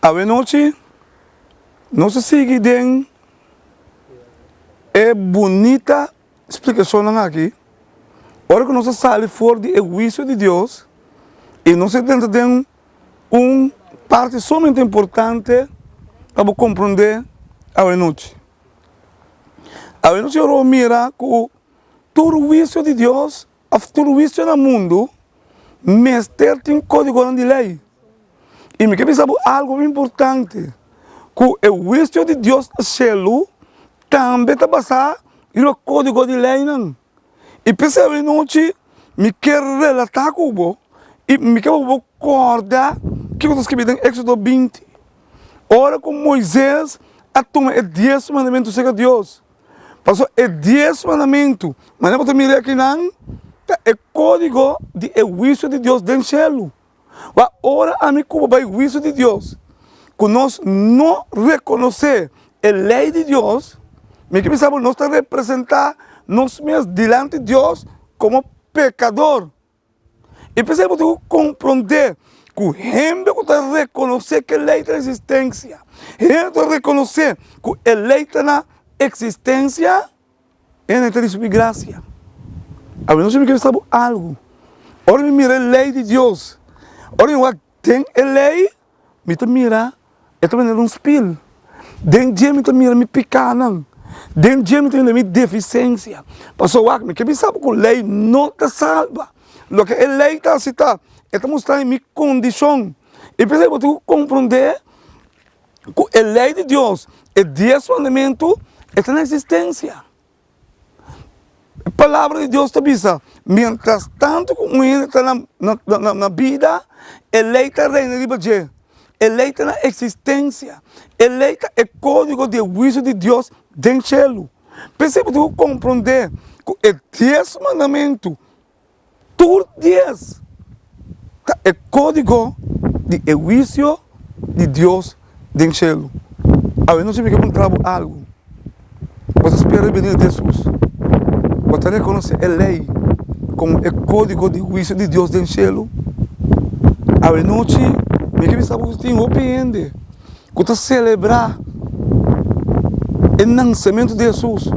Awenochi nos a sigui den e bunita splikashonnan aki, ora ku nos a sali for di e huisio di Dios i nos a drenta den un parti sumamente importante pa bo komprondé awenochi. Awenochi ora bo mira ku tur huisio di Dios òf tur huisio na mundu mester tin kódigonan di lei. I mi ke bisa bo algu importante, ku e huisio di Dios na shelu tambe ta basá riba kódigo di leinan. I p'esei awenochi mi ke relatá ku bo i mi ke pa bo kòrda kiko ta skibí den Éksodo 20, ora ku Moises a tuma e dies mandamentu serka Dios. Pasobra e dies mandamentu, manera bo ta mira akinan, ta e kódigo di e huisio di Dios den shelu. Wak ora ami ku bo bai huisio di Dios, ku nos no rekonosé e lei di Dios, mi ke bisa bo nos ta representá nos mes dilanti Dios komo pekador. I p'esei bo tin ku komprondé ku hende ku ta rekonosé ku e lei ta na eksistensia, hende ku ta rekonosé ku e lei ta na eksistensia, hende ta risibí grasia. Awe nos mi ke bisa bo algu, ora mi mira e lei di Dios, ora mi wak den e lei, Mi ta mira e ta manera un spil. Den dje mi ta mira mi pikánan. Den dje mi ta mira mi defisensia. Pasobra wak, mi ke bisa bo ku lei no ta salba. Loke e lei ta hasi ta, e ta mustra mi kondishon. I p'esei bo tin ku komprondé ku e lei di Dios, e dies mandamentu, e ta na eksistensia. E palabra di Dios ta bisa, mientras tanto ku un hende ta na bida, e lei ta reina riba dje. E lei ta na eksistensia. E lei ta e kódigo di e huisio di Dios den shelu. P'esei bo tin ku komprondé ku e dies mandamentu Tur dies ta e kódigo di e huisio di Dios den shelu. Awe nochi mi ke puntra bo algu. Bo ta spera e benida di Hesus? Bo ta rekonosé e lei komo e kódigo di huisio di Dios den shelu? Awe nochi mi ke bisa bo ku tin hopi hende ku ta selebrá e nansementu di Hesus,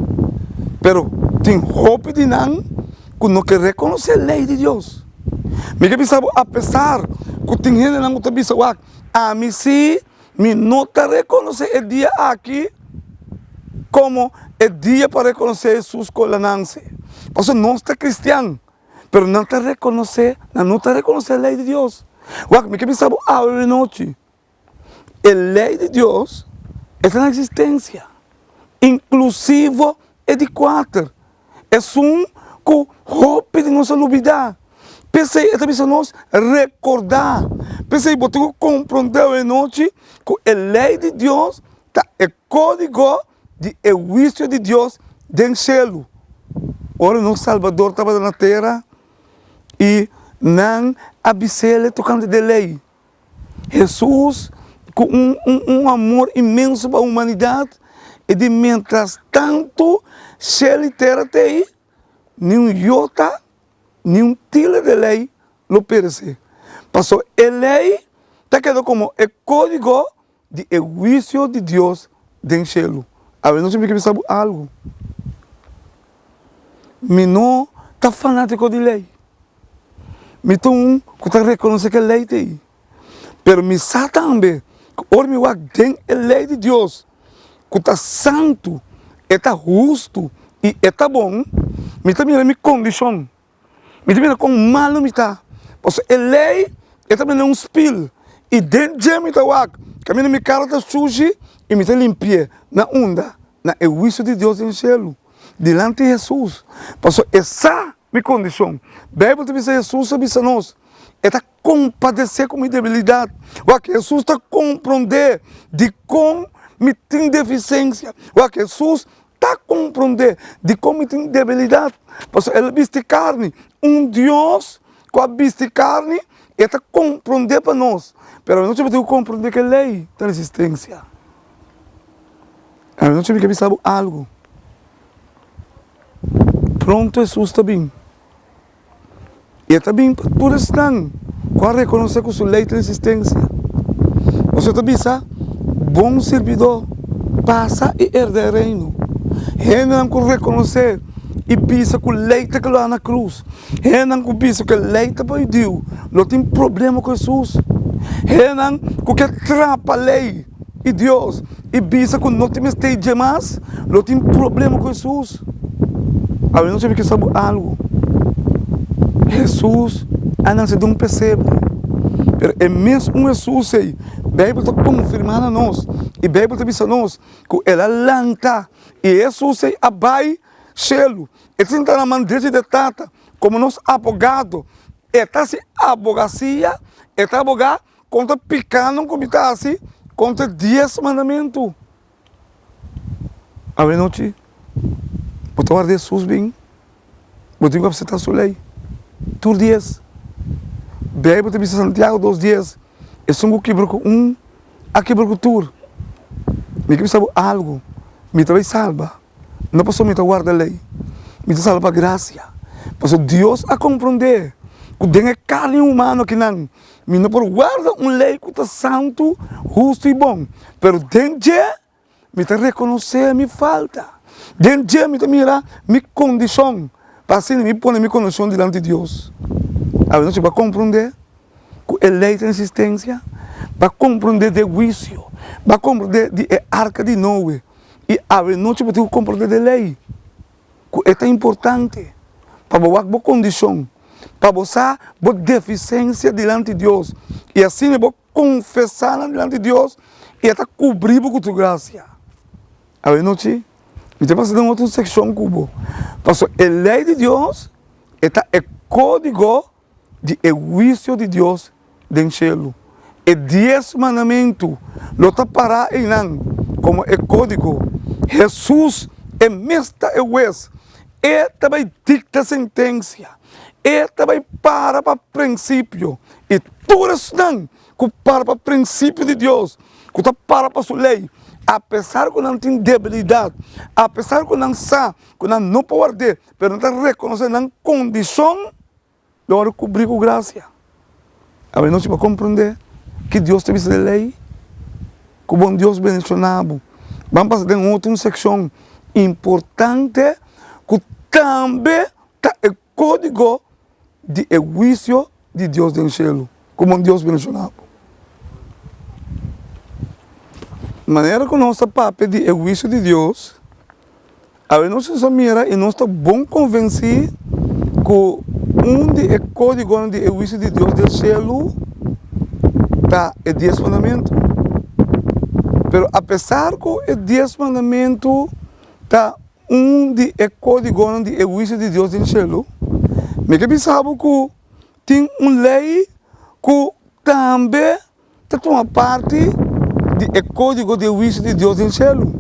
pero tin hopi di nan ku no ke rekonosé lei di Dios. Mi ke bisa bo apesar ku tin hendenan ku ta bisa wak, ami si mi no ta rekonosé e dia aki komo e dia pa rekonosé Hesus ku el a nanse. Pasobra nos ta kristian, pero nan ta rekonosé, nan no ta rekonosé lei di Dios. Wak, mi ke bisa bo awe di nochi, E lei di Dios e ta na existencia, inclusivo e di cuater, esun cu hopi di nos a lubida. P'esey e ta bisa nos recorda. P'esey bo tin cu comprende awe nochi cu e lei di Dios ta e codigo di e huicio di Dios den cielo. Ora nos Salbador tabata na tera y nan a bis'el tocante di e lei. Hesus ku un un amor inmenso pa humanidat e di mientras tantu shel i tera ta ei, ni un yota ni un tila di e lei lo peresé. Pasobra e lei ta keda komo e kódigo di e huisio di Dios den shelu. Awe nos mi ke bisa bo algu. Mi no ta fanátiko di lei. Mi ta un ku ta rekonosé ku e lei ta ei. Pero mi sa tambe ku ora mi wak den e lei di Dios ku ta santu, e ta hustu i e ta bon, mi ta mira mi kondishon. Mi ta mira kon malu mi ta, pasobra e lei e ta bini un spil i den dje mi ta wak kaminda mi kara ta sushi i mi ta limpi'é. Na unda? Na e huisio di Dios den shelu, dilanti Hesus, pasobra e sa mi kondishon. Beibel ta bisa Hesus a bisa nos, e ta kompadesé ku mi debilidat. Wak, Hesus ta komprondé dikon mi tin defisensia. Wak, Hesus ta komprondé dikon mi tin debilidat, pasobra el a bisti karni. Un Dios ku a bisti karni, e ta komprondé pa nos. Pero anochi bo tin ku komprondé ku e lei ta resistensia. Anochi mi ke bisa bo algu. Pronto Hesus ta bin. I e ta bin pa tur esnan ku a rekonosé ku su lei ta resistensia. Pasobra e ta bisa, Bon sirbidó, pasa i herda e reino. Hendenan ku rekonosé i bisa ku lei ta kla na krus, hendenan ku bisa ku e lei ta pa hudiu, lo tin problema ku Hesus. Hendenan ku ke trapa lei i Dios i bisa ku no tin mester dje mas, lo tin problema ku Hesus. Awe nos debe kisa bo algu. Hesus a nase den un pesebre, pero e mes un Hesus ei, Beibel ta konfirmá na nos i Beibel ta bisa nos ku el a lanta i e Hesus ei a bai shelu. E ta sinta na man drechi di e Tata komo nos abogado. E ta hasi abogasia, e ta abogá kontra pikánan ku mi ta hasi kontra dies mandamentu. Awenochi bo ta warda Hesus bin, bo tin ku aseptá su lei tur dies. Beibel ta bisa Santiago dos dies, esun ku kibra ku un a kibra ku tur. Mi ke bisa bo algu, mi ta bai salba, no pasobra mi ta warda lei, mi ta salba pa grasia, pasobra Dios a komprondé ku den e karni humano akinan Mi no por warda un lei ku ta santu, hustu i bon, pero den dje mi ta rekonosé mi falta. Den dje mi ta mira mi kondishon, pa asina mi pone mi kondishon dilanti Dios. Awe nochi bo a komprondé ku e lei ta en eksistensia? Bo a komprondé di e huisio? Bo a komprondé di e arka di Noe? I awe nochi bo tin ku komprondé di e lei. Ku e ta importante pa bo wak bo kondishon, pa bo sa bo defisensia dilanti Dios, i asina bo konfesá nan dilanti Dios i e ta kubrí bo ku su grasia. Awe nochi mi ta pasa den otro sekshon ku bo, pasobra e lei di Dios e ta e kódigo di e huisio di Dios den shelu. E Dies Mandamentu lo ta pará einan komo e kódigo. Hesus e mes ta e hues. E ta bai dikta sentensia. E ta bai para pa prinsipio. I tur esnan ku para pa prinsipio di Dios, ku ta para pa su lei, apesar ku nan tin debilidat, apesar ku nan sa ku nan no por ward'é, pero nan ta rekonosé nan kondishon, Lo wòrdu kubrí ku grasia. Awe nochi bo a komprondé ki Dios ta bisa den lei? Ku bon Dios bendishoná bo. Ban pasa den otro un sekshon importante ku tambe ta e kódigo di e huisio di Dios den shelu. Ku bon Dios bendishoná bo. Manera ku nos ta papia di e huisio di Dios, Awe nos a mira i nos ta bon konvensí ku un di e kódigonan di e huisio di Dios den shelu ta e Dies Mandamentu. Pero apesar ku e Dies Mandamentu ta un di e kódigonan di e huisio di Dios den shelu, mi ke bisa bo ku tin un lei ku tambe ta tuma parti di e kódigo di e huisio di Dios den shelu.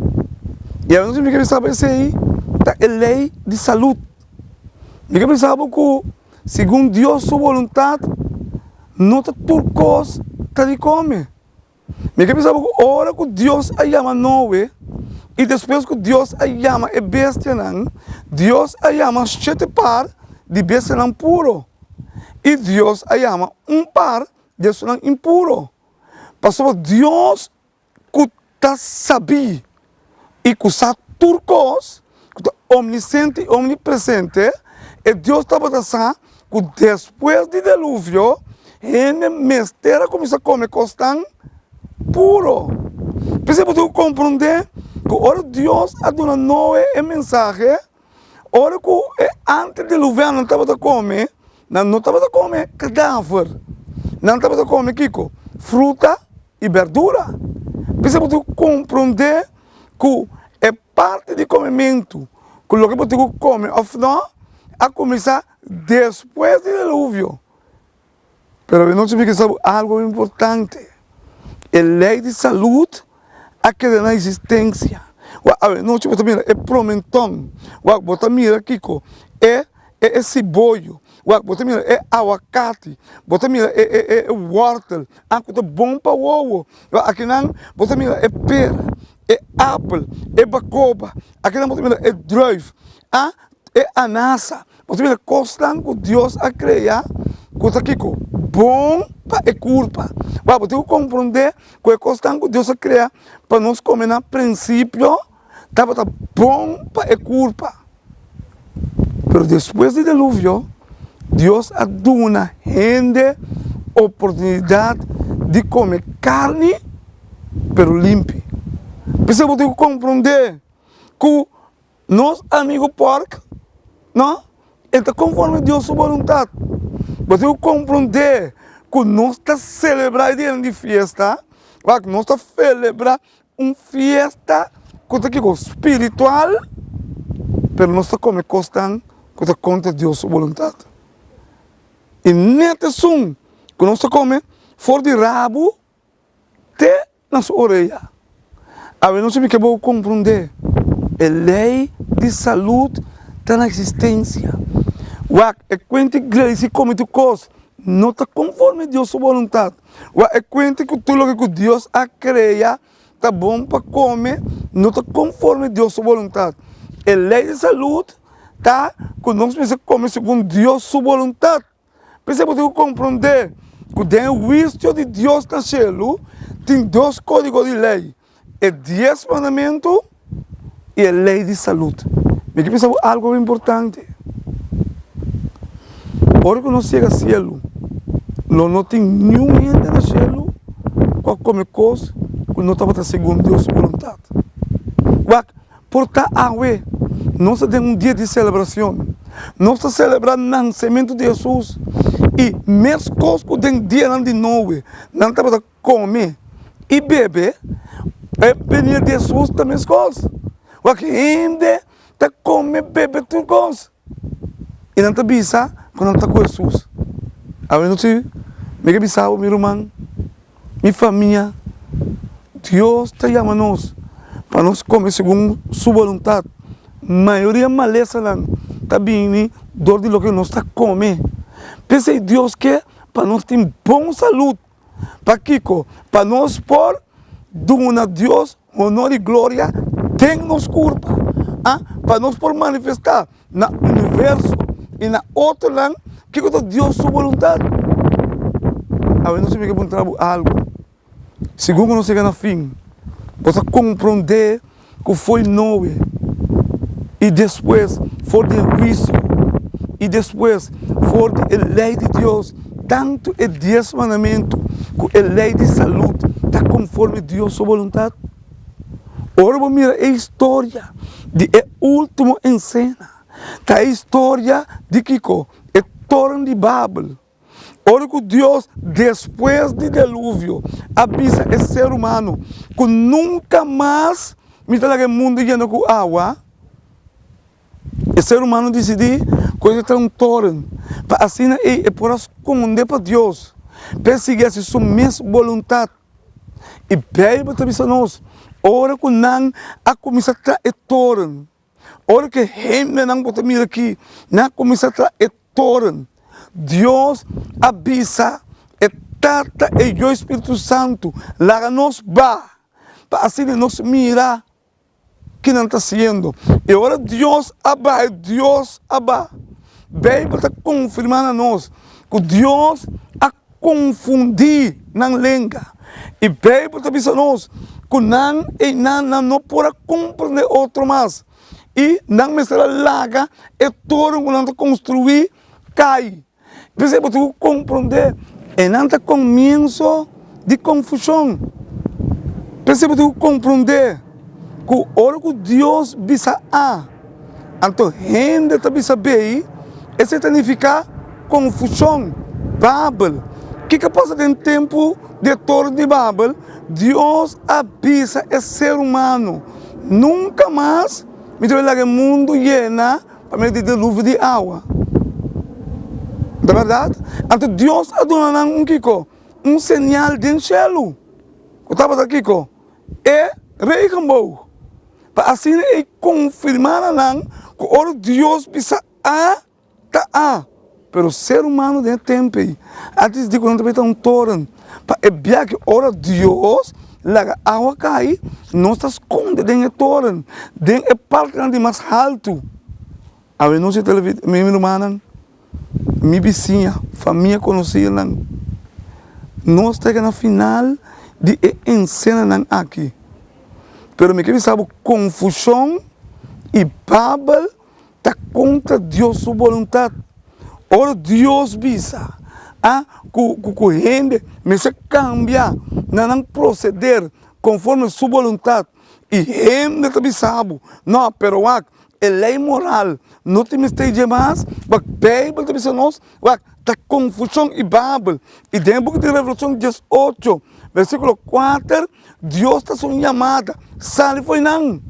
I awe nochi mi ke bisa bo esei ta e lei di salud. Mi ke bisa bo ku segun Dios su boluntat no ta tur kos ta di kome. Mi ke bisa bo ku ora ku Dios a yama Noe i despues ku Dios a yama e bestianan, Dios a yama shete par di bestianan puro i Dios a yama un par di esunnan impuro, pasobra Dios ku ta sabí i ku sa tur kos, ku ta omnisente i omnipresente, e Dios tabata sa ku despues di deluvio hende mester a kuminsá kome kosnan puro. P'esei bo tin ku komprondé ku ora Dios a duna Noe e mensahe, Ora ku e antidiluvianonan tabata kome, nan no tabata kome kadaver, nan tabata kome kiko? Fruta i berdura. P'esei bo tin ku komprondé ku e parti di komementu ku loke bo tin ku kome òf no a kuminsá despues di diluvio. Pero mi nochi mi ke sa bo algo importante, e lei di salud a keda na existencia. Wak awe nochi bo ta mira e promenton, wak bo ta mira kiko e e siboyo, wak bo ta mira e awakati, bo ta mira e e e wortel, a ku ta bon pa wowo, wak akinan bo ta mira e pera, e apel, e bakoba, akinan bo ta mira e druif, a e anasa. Bo ta mira kosnan ku Dios a krea ku ta kiko? Bon. pa e kurpa. Wak, bo tin ku komprondé ku e kosnan ku Dios a krea pa nos kome na prinsipio tabata bon pa e kurpa. Pero despues di deluvio, Dios a duna hende oportunidat di kome karni, pero limpi. P'esei bo tin ku komprondé ku nos amigu pòrk, no, e ta konforme Dios su boluntat. Bo tin ku komprondé ku nos ta selebrá e dianan di fiesta, wak, nos ta selebrá Un fiesta ku ta kiko? Spiritual, pero nos ta kome kosnan ku ta kontra Dios su boluntat. I nèt esun ku nos ta kome for di rabu te na su orea. Awe nos mi ke bo komprondé, e lei di salud ta na eksistensia. Wak, e kuenti Gracie kome tur kos no ta konforme Dios su boluntat. Wak e kuenta ku tur loke ku Dios a krea ta bon pa kome no ta konforme Dios su boluntat. E lei di salud ta ku nos mester kome segun Dios su boluntat. P'esei bo tin ku komprondé ku den e huisio di Dios na shelu tin dos kódigo di lei, e dies mandamentu i e lei di salud. Mi ke bisa bo algu importante. Ora ku nos yega sielu, lo no tin niun hende na sielu ku a kome kos ku no tabata segun Dios su boluntat. Wak, por ta awe nos ta den un dia di selebrashon. Nos ta selebrá nansementu di Hesus i meskos ku den dianan di Noe nan tabata Kome i bebe, e benia di Hesus ta meskos. Wak hende ta kome, bebe tur kos i nan ta bisa ku nan ta ku Hesus. Awenochi mi ke bisa bo mi ruman, mi famia, Dios ta yama nos pa nos kome segun su boluntat. Mayoria malesanan ta bini dor di loke nos ta kome. P'esei Dios ke pa nos tin bon salud. Pakiko? Pa nos por duna Dios honor i gloria den nos kurpa, a pa nos por manifestá na universo i na otronan kiko ta Dios su boluntat. Awe nos tin ke puntra bo algu. Segun ku nos yega na fin, bo ta komprondé ku foi Noe i despues for di e huisio i despues for di e lei di Dios, tantu e dies mandamentu ku e lei di salud ta konforme Dios su boluntat. Ora bo mira e historia di e ultimo ensena, ta e historia di kiko? E toren di Babel. Ora ku Dios, despues di deluvio, a bisa e ser humano ku nunka mas mi ta laga e mundu yena ku awa, e ser humano disidí ku e ta traha un toren pa asina ei e por a skonde pa Dios, pa e sigui hasi su mes boluntat. I Beibel ta bisa nos, ora ku nan a kuminsá traha e toren, Ora ku e hendenan ku ta mira aki nan a kuminsá traha e toren, Dios a bisa e Tata, e Yu i Spiritu Santu, Laga nos ba, pa asina nos mira ki nan ta hasiendo. I ora Dios a bai, Dios a ba. Beibel ta konfirmá na nos ku Dios a konfundí nan lenga. I Beibel ta bisa nos ku nan einan nan no por a komprendé otro mas i nan mester a laga e toren ku nan ta konstruí kai. P'esei bo tin ku komprendé einan ta komienso di konfushon. P'esei bo tin ku komprendé ku ora ku Dios bisa A, anto hende ta bisa B, esei ta nifiká konfushon, Babel. Kiko a pasa den tempu di e toren di Babel? Dios a bisa e ser humano, Nunka mas mi ta bai laga e mundu yena pa medio di deluvio di awa. Ta bèrdat? Anto Dios a duna nan un kiko? Un señal den shelu. Ku tabata kiko? E regenboog, pa asina e konfirmá na nan ku ora Dios bisa A, ta A. Pero ser humano den e tempu ei a disidí ku nan ta bai ta un toren pa e biaha ora Dios laga awa kai, nos ta skonde den e toren, den e partinan di mas haltu. Awe nochi mi rumannan, mi bisiña, famia, konosínan. Nos ta yega na final di e ensenanan aki. Pero mi ke bisa bo konfushon i Babel ta kontra Dios su boluntat. Ora Dios bisa a ku ku hende mester kambia na nan proseder konforme su boluntat i hende ta bisa bo, no, pero wak, e lei moral no tin mester dje mas, wak, Beibel ta bisa nos, wak, ta konfushon i Babel. I den e buki di Revelashon 18, versíkulo 4, Dios ta hasi un yamada, Sali fo'i nan!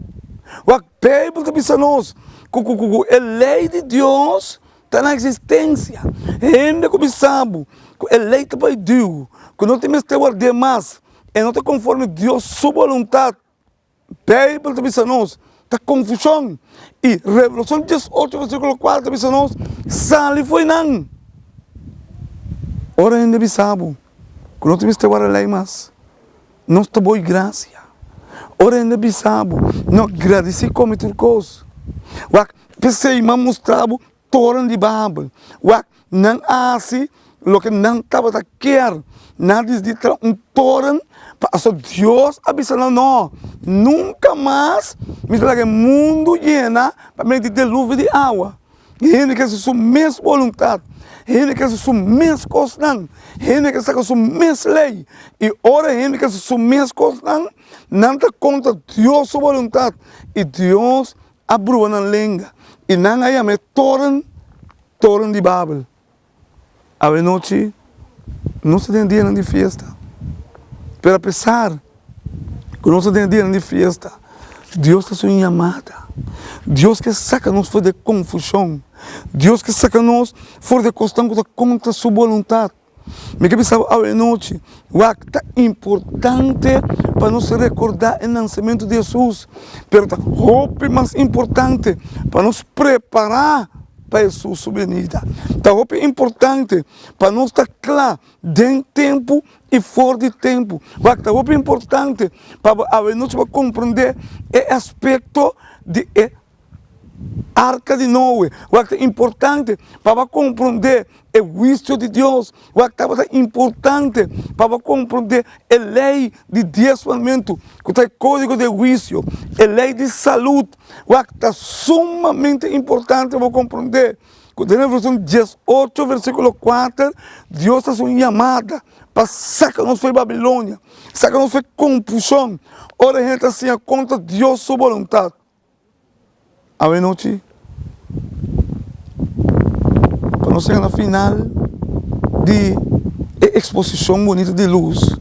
Wak, Beibel ta bisa nos ku ku ku e lei di Dios ta na eksistensia. Hende ku bisa bo ku e lei ta bai diu, ku no tin mester ward'é mas, e no ta konforme Dios su boluntat. Beibel ta bisa nos ta konfushon. I Revelashon 18 versíkulo 4 ta bisa nos, Sali fo'i nan! Ora hende bisa bo ku no tin mester warda lei mas, nos ta boi grasia. Ora hende bisa bo, no gradisí kome tur kos. Wak, p'esei mi a mustra bo toren di Babel. Wak, nan a hasi loke nan tabata kier. Nan a disidí traha un toren pa aso Dios a bisa nan, No, nunka mas mi ta laga e mundu yena pa medio di deluvio di awa. Hende ke hasi su mes boluntat, hende ke hasi su mes kosnan, hende ke saka su mes lei. I ora hende ke hasi su mes kosnan, nan ta kontra Dios su boluntat. I Dios a brua nan lenga, i nan a yama e toren, Toren di Babel. Awenochi nos ta den dianan di fiesta, pero apesar ku nos ta den dianan di fiesta, Dios ta hasi un yamada. Dios ke saka nos for di e konfushon. Dios ke saka nos for di e kosnan ku ta kontra su boluntat. Mi ke bisa bo awenochi, wak ta importante pa nos rekordá e nansementu di Hesus, pero ta hopi mas importante pa nos prepará pa Hesus su benida. Ta hopi importante pa nos ta kla den tempu i for di tempu. Wak ta hopi importante pa bo awenochi bo komprendé e aspekto di e Arka di Noe. Wak ta importante pa bo komprondé e huisio di Dios. Wak tabata importante pa bo komprondé e lei di dies mandamentu, ku ta e kódigo di huisio, e lei di salud. Wak ta sumamente importante pa bo komprondé ku den Revelashon 18 versíkulo 4 Dios ta hasi un yamada pa saka nos for di Babilonia, saka nos for di konfushon ora hende ta siña kontra Dios su boluntat. Awenochi, pa nos yega na final di e eksposishon bunita di lus,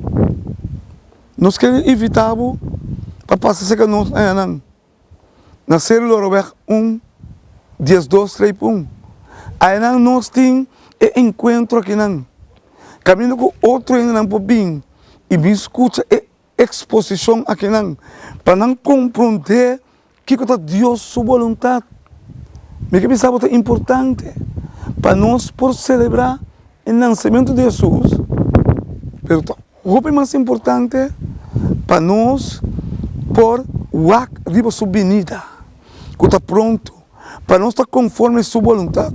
nos ke invitá bo pa pasa serka nos añanan na Seru Loroweg un, 12 streep un. Ayanan nos tin e enkuentro akinan, kaminda ku otro hendenan por bin i bin skucha e Eksposishon akinan pa nan komprondé kiko ta Dios su boluntat. Mi ke bisa bo ta importante pa nos por selebrá e nansementu di Hesus, pero ta hopi mas importante pa nos por wak riba su binida ku ta pronto, pa nos ta konforme su boluntat.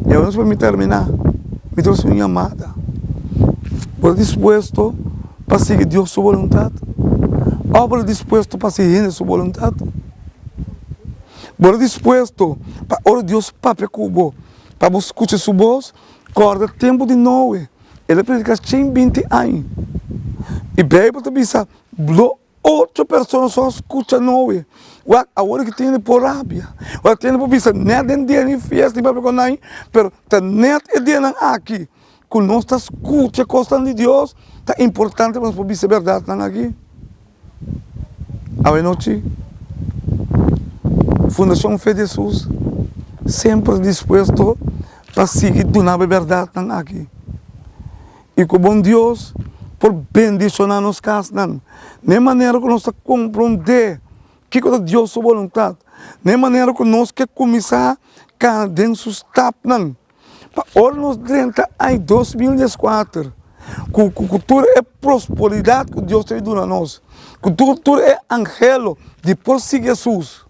I awor pa mi terminá, mi ta hasi un yamada. Bo ta dispuesto pa sigui Dios su boluntat? Òf bo ta dispuesto pa sigui hende su boluntat? Bo ta dispuesto pa ora Dios papia ku bo, pa bo skucha su bos? Kòrda tempu di Noe, el a prediká 120 aña i Beibel ta bisa, Lo Otro persona so a skucha Noe. Wak, awor ki tin por rabia. Wak, tin por bisa nèt den dia di fiesta di papia ku nan, pero ta nèt e dianan aki ku nos ta skucha kosnan di Dios, ta importante pa nos por bisa e bèrdatnan aki. Awenochi, Fundashon Fe di Hesus semper dispuesto pa sigui duna bo e bèrdatnan aki. I ku bon Dios por bendishoná nos kasnan na e manera ku nos ta komprondé kiko ta Dios su boluntat, na e manera ku nos ke kuminsá kana den su stapnan. Pa ora nos drenta aña 2014 ku ku tur e prosperidat ku Dios ta duna nos, ku tur e anhelo di por sigui Hesus,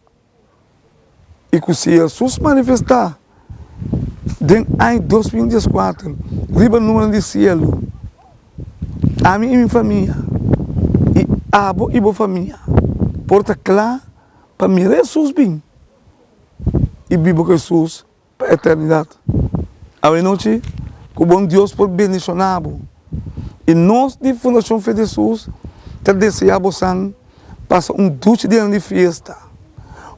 I ku si Hesus manifestá den aña 2014 riba nubenan di sielu, Ami i mi famia, i abo i bo famia por ta kla pa mira Hesus bin i biba ku Hesus pa eternidat. Awenochi, ku bon Dios por bendishoná bo. I nos di Fundashon Fe di Hesus ta deseá bosan pasa un dushi dianan di fiesta.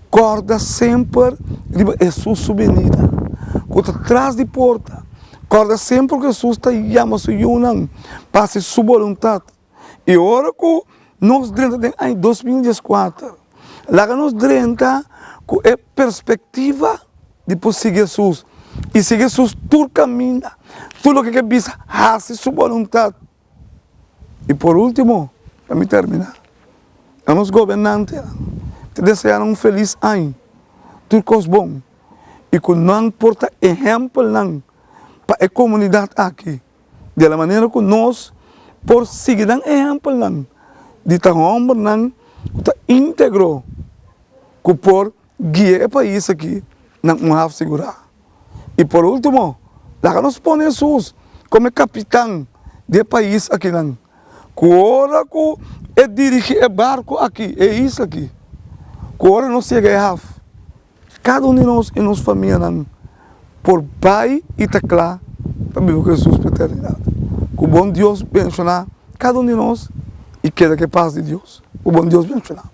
Kòrda semper riba Hesus su benida, ku ta tras di porta. Kòrda semper ku Hesus ta yama su yunan pa hasi su boluntat. I ora ku nos drenta den aña 2014, laga nos drenta ku e perspektiva di por sigui Hesus i sigui Hesus tur kaminda, tur loke ke bisa, hasi su boluntat. I por ultimo, pa mi terminá, na nos gobernantenan, ta deseá nan un felis aña, tur kos bon i ku nan por ta ehèmpelnan pa e komunidat aki, di la manera ku nos por sigui nan ehèmpelnan di ta hòmbernan ku ta íntegro, ku por guia e pais aki na un haf sigurá. I por último, laga nos pone Hesus komo e kapitan di e pais akinan, ku ora ku e dirigí e barku aki, e isla aki, ku ora nos yega e haf, kada un di nos i nos famianan por bai i ta kla pa biba ku Hesus pa eternidat. Ku bon Dios benshoná kada un di nos i keda ku e pas di Dios. Ku bon Dios benshoná.